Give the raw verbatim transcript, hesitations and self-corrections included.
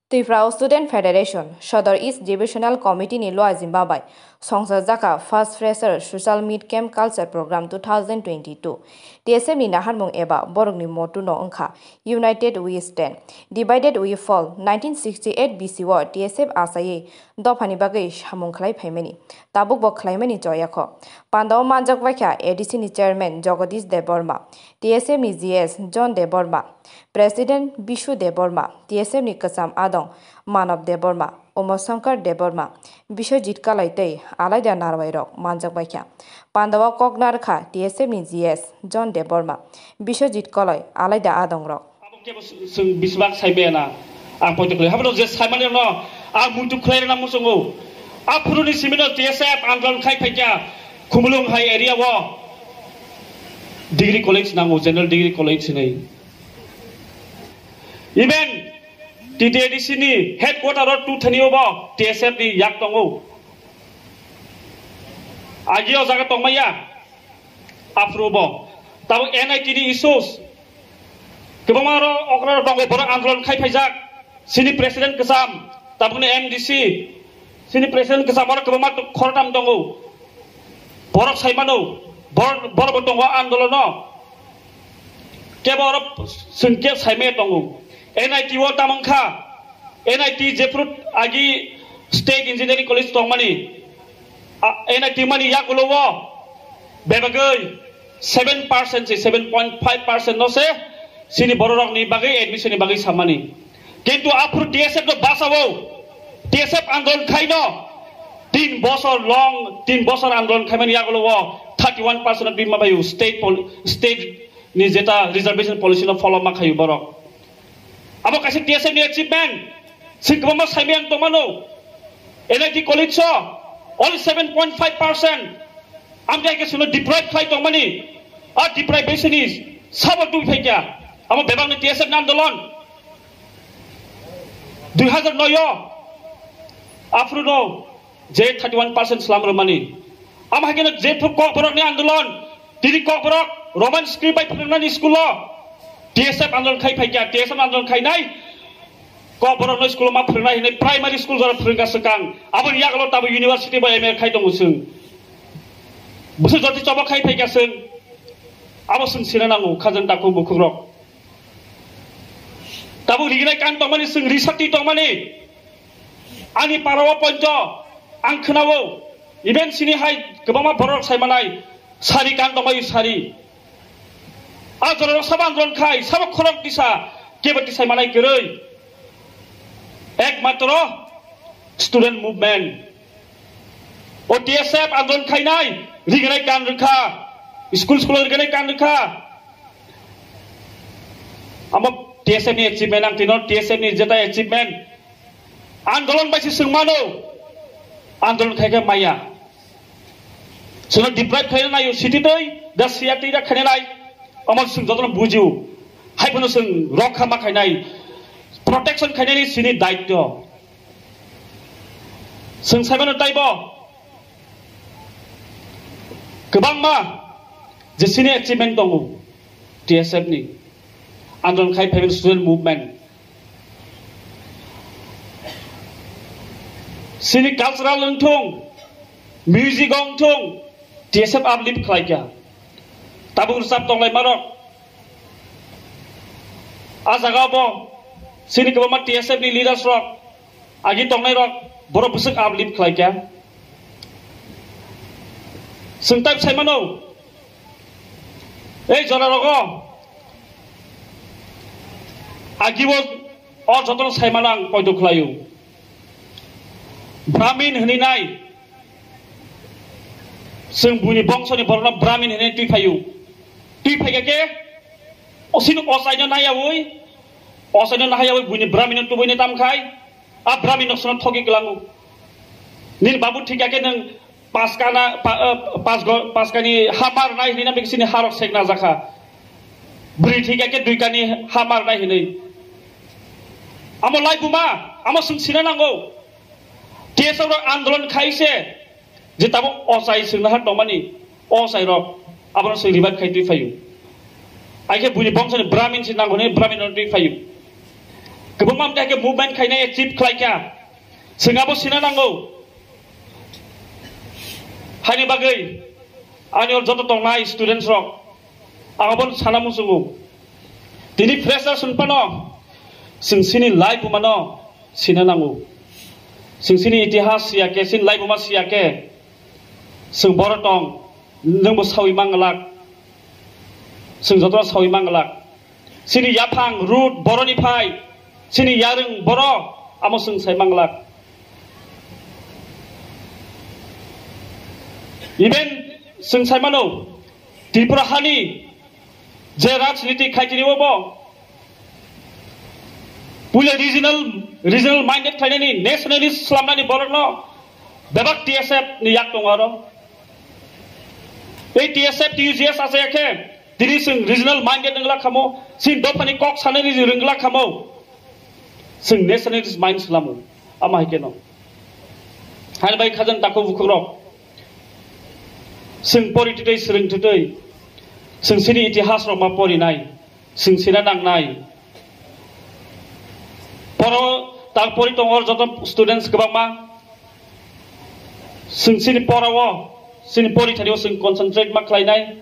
Tripura Student Federation, Sodor East Divisional Committee ni luajimba bai songsa jaka First Fresher Social Meet Camp Culture Program two thousand twenty-two. T S F ni naharmung eba borokni motto no wngkha United We Stand, Divided We Fall. Nineteen sixty-eight B C o T S F asaywi dophani bagwi samung khlai phaimani, tabuk bo khlaimani choyakho. Pandao manjak baikha A D C ni Chairman Jagadish Debbarma, T S F ni G S John Debbarma, President Bishu Debbarma, T S F ni kwcham adong Manav Debbarma, Uma Shankar Debbarma, Biswajit Kalai tei alaida narwai rok manjak baikha. Pandao kok narwkha T S F ni G S John Debbarma, Biswajit Kalai, alaida adong rok. Abo kebo swng bisbak sai maya na. Ang poito khlai. Habono je sai mani no, ang muitu khlai rwna muchungo. Aphuru ni simi no T S F andolon khai phaikya Khumulwng hai area o degree college nango, general degree college hinwi. Even T T A D C ni headquarter o two thani o bo T S F ni yak tongo. Agi o jaga tongmaya. Aphuru bo. Tabuk N I T ni issues. Kwbangma oro okra rok tongo, borok andolon khai phaijak. Sini president kwcham, tabukni M D C. Sini president kwcham oro kwbangma to-, khoroktham tongo. Borok sai mano, bor-, borok bo tongo andolono. Kebo oro chwng kebo sai maya tongo. N I T o tamo wngkha. N I T jephru agi State Engineering College tongmani, a, N I T mani yagulo o bebagwi seven percent se seven point five percent no se sini bororokni bagwi admission ni bagwi samani. Kintu aphuru T S F no basao, T S F andolon khaino tin bosor long, tin bosor andolon khaimani yagulo o thirty one percent no bima bayu state pol-, state ni jeta reservation policy no follow ma khayu borok. Abo kaisa T S F ni achievement. Sing kwbangma saimai ang tongmano. N I T college o only seven point five percent. Amtwi hai khe chwngno deprive khlai tongmani. A deprivation is sabo twi phaikya. Amo bebakni T S F ni andolon. Dui hazar noi o. Aphuru no. Je thirty one percent slam rwmani. Amo hai kheno je thuk Kokborokni andolon, tini Kokborok Roman script bai phwrwngnani school o T S F andolon khai phaikya, T S F andolon khainai Kokborokno school o ma phwrwngnai hinwi primary school jora phwrwngkha swkang. Aboni yagulo tabuk university bo M A khai tongo chwng. Bwswk joti chobo khai phaikya chwng. Abo chwng sina nango khajang takhuk bukhukrok. Tabuk riginai kan tongmani, chwng risati tongmani. Ani parao poito ang khwnao, even sini hai kwbangma borok sai manai, sari kan tongmai sari. A jorao sabo andolon khai, sabo khorok tisa, kebo tisai manai kwrwi. Ekmatro student movement. O T S F andolon khainai, riginai kan rwkha, school school riginai kan rwkha. Amo T S F ni achievement, ang tino T S F ni jeta achievement. Andolon bai se swng mano, andolon khai khe maya. Chwngno deprive khaina naio, city twi, da siya twi da khaina nai, omo chwng jotono bujio. Hai phano chwng rokha ma khainai, protection khainani chini daityo. Chwng saimano taibo kwbangma je chini achievement tongo T S F ni, andolon khai phaimani student movement. Chini cultural wngthung, music wngthung, T S F uplift khlaikha. Tabuk rwchap tonglaima rok. A jaga bo chini kwbangma T S F ni leaders rok, agi tongnai rok, borok bwswk uplift khlaikha. Chwng tai sai mano, ei jora rogo agi o, o jotono sai mano ang poito khlaio. Brahmin hwnwi nai. Chwng buini bongsoni borokno Brahmin hwnwi twi phaio. Twi phaikha khe, o sini ochaino naiyaui, ochaino naiyaui buini Brahmino tubuino tam khai, a Brahmin no sono thogi kwlango. Nini babu thikya khe nwng paskana, pa-, eh, pasgo-, paskani ha mar nai hwnwi na bikisini harok sekna jakha. Bwrwi thikya khe duikani ha mar nai hwnwi. Amo lai buma, amo chwng sina nango. T S F rok andolon khai se, je tabuk ochai chwng naha tongmani, ochai rok, abono chwng revive khai twi phaio. Ai khe buini bongsoni Brahmin se nango hwnwi Brahmin no twi phaio. Kwbangma amtwi hai khe movement khainai, achieve khlaikha. Chwng abo sina nango. Haini bagwi ani oro joto tongnai students rok, ang abo sana muchungo. Tini freshers wng phano chwng chini laibuma no sina nango. Chwng chini itihas siya khe, chini laibuma siya khe, chwng boro tong, nwngbo sawi manglak, chwng jotono sawi manglak. Chini yaphang root boroni phai, chini yarwng boro, amo chwng sai manglak. Even chwng sai mano, Tripura hani je rajniti khaitini bo, puila regional, regional minded khlainani, nationalist slamnani borokno bebak T S F ni yak tongo aro. Ei T S F, T U J S achaya khe, tini chwng regional minded wngla khamo, chini dophani kok sanani rwngla khamo, chwng nationalist mind swlamo, ama hai kheno. Haini bai khajang takhuk bukhukrok, chwng pori twtwi, swrwng twtwi, chwng chini itihas rok ma porinai, chwng sina nangnai. Poro ta pori tongo joto students kwbangma, chwng chini porao, chini pori thani o chwng concentrate ma khlainai.